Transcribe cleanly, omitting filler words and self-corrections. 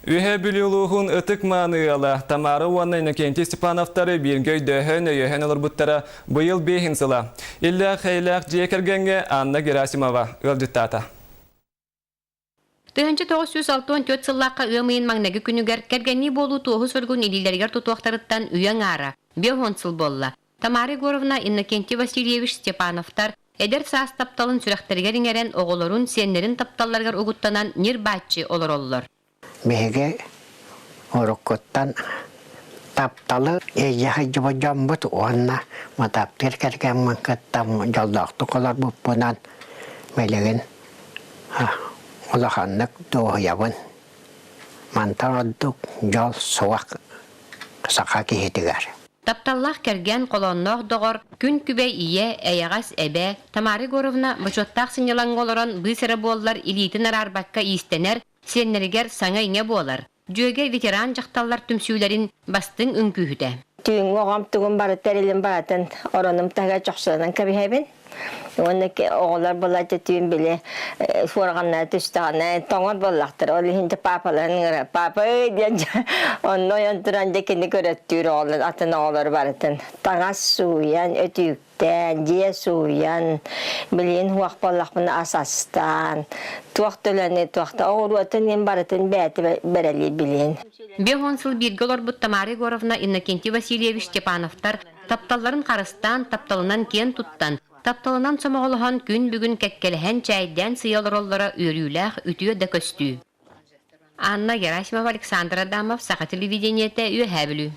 Үөһээ Бүлүү улууһун ытык-мааны ыала Тамара уонна Иннокентий Степановтары бииргэ өйдөөһөн, өйөһөн олорбуттара быйыл биэһин сыла. Иллээх-эйэлээх дьиэ кэргэҥҥэ Анна Герасимова ыалдьыттаата. 1964 сыллаахха ыам ыйын маҥнайгы күнүгэр кэргэннии буолуу туоһу суругун илиилэригэр тутуохтарыттан үйэ аҥаара, 50 сыл буолла. Тамара Егоровна, Иннокентий Васильевич Степановтар эдэр саас тапталын сүрэхтэригэр иҥэрэн оҕолорун, сиэннэрин тапталларыгар угуттанан ньир-бааччы олороллор. Биһиги уруккуттан тапталы илдьэ сылдьыбыт дьоммут уонна матаптыыр кэргэммин кытта дьоллоохтук олорбуппунан билигин улаханнык дуоһуйабын. Мантан ордук дьол суох саха киһитигэр. Тапталлаах кэргэн, холоонноох доҕор, күн күбэй ийэ, эйэҕэс эбэ Тамара Егоровна бочуоттаах сынньалаҥҥа олорон быыс эрэ буоллар илиитин араарбакка иистэнэр, сиэннэригэр саҥа-иҥэ буолар. Дьүөгэ ветеран дьахталлар түмсүүлэрин бастыҥ үҥкүүһүтэ. Түүҥҥү оҕом тугун бары тэрилин барытын оронум таһыгар чохсуланан кэбиһэбин. Уонна оҕолор былайда түүн били суорҕаннара түстэҕинэ тоҥор буоллахтар. Ол иһин дьэ паапаларын ыҥырар. Папа эй диэн дьэ онно ойон туран дьэ кини көрөттүүр оҕолор атын оҕолору барытын. Таҥас сууйан, өтүүктээн, дьиэ сууйан, билигин уох буоллахпына ас астаан, туох да үлэни туох да оҕуруотун иһин барытын бэйэтэ бэрэлиир билигин. 50 сыл бииргэ олорбут Тамара Егоровна, Иннокентий Васильевич Степановтар Тапталларын харыстаан, тапталынан киэн туттан, тапталынан сомоҕолоһон күн бүгүн кэккэлэһэн чээйдээн сыйа олороллоро үөрүүлээх үтүө да көстүү. Анна Герасимова, Александр Адамов, Саха телевидениетэ, Үөһээ Бүлүү.